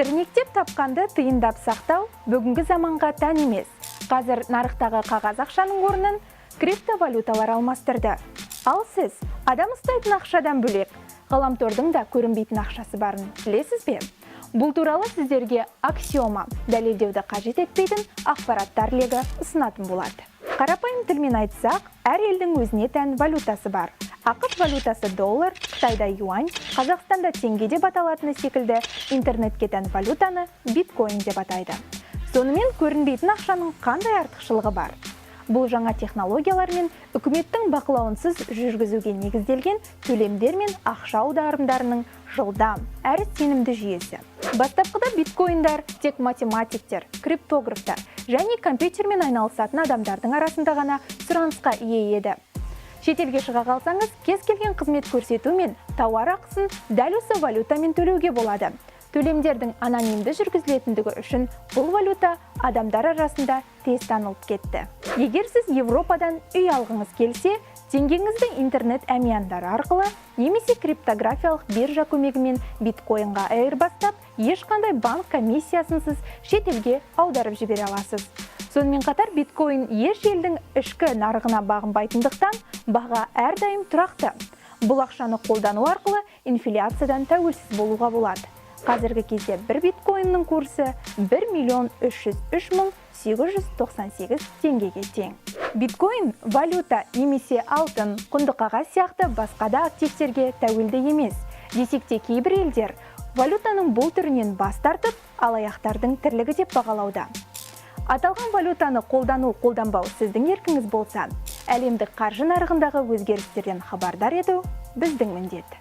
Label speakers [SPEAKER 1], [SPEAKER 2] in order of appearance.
[SPEAKER 1] Тірнектеп тапқанды тиындап сақтау бүгінгі заманға тән емес. Қазір нарықтағы қағаз ақшаның орнын криптовалюталар алмастырды. Ал сіз адам ұстайтын ақшадан бөлек, ғаламтордың да көрінбейтін ақшасы барын білесіз бе? Бұл туралы сіздерге аксиома дәлелдеуді қажет етпейтін ақпараттар легі ұсынатын болады. Қарапайым тілмен айтсақ, әр елдің өзіне тән валютасы бар. АҚШ валютасы доллар, Қытайда юань, Қазақстанда теңге деп аталатыны секілді, интернетке тән валютаны биткоин деп атайды. Сонымен, көрінбейтін ақшаның қандай артықшылығы бар? Бұл жаңа технологиялар мен үкіметтің бақылауынсыз жүргізуге негізделген төлемдер мен ақша аударымдарының жылдам әрі сенімді жүйесі. Бастапқыда биткоиндар тек математиктер, криптографтар және компьютермен айналысатын адамдардың арасында ғана сұранысқа ие еді. Шетелге шыға қалсаңыз, кез келген қызмет көрсету мен тауар ақысын дәл осы валютамен төлеуге болады. Төлемдердің анонимді жүргізілетіндігі үшін бұл валюта адамдар арасында тез танылып кетті. Егер сіз Европадан үй алғыңыз келсе, теңгеңізді интернет әмияндары арқылы немесе криптографиялық биржа көмегімен биткоинға айырбастап, ешқандай банк комиссиясынсыз шетелге аударып жібере аласыз. Сонымен қатар, биткоин еш елдің ішкі нарығына бағынбайтындықтан, баға әрдайым тұрақты. Бұл ақшаны қолдану арқылы инфляциядан тәуелсіз болуға болады. Қазіргі кезде бір биткоиннің курсы 1 миллион 303 мың 898 теңгеге тең. Биткоин валюта немесе алтын, құнды қағаз сияқты басқа да активтерге тәуелді емес. Десек те, кейбір елдер валютаның бұл түрінен бас тартып, алаяқтардың тірлігі деп бағалауда. Аталған валютаны қолдану қолданбау сіздің еркіңіз болса, әлемдік қаржы нарығындағы өзгерістерден хабардар ету біздің міндет.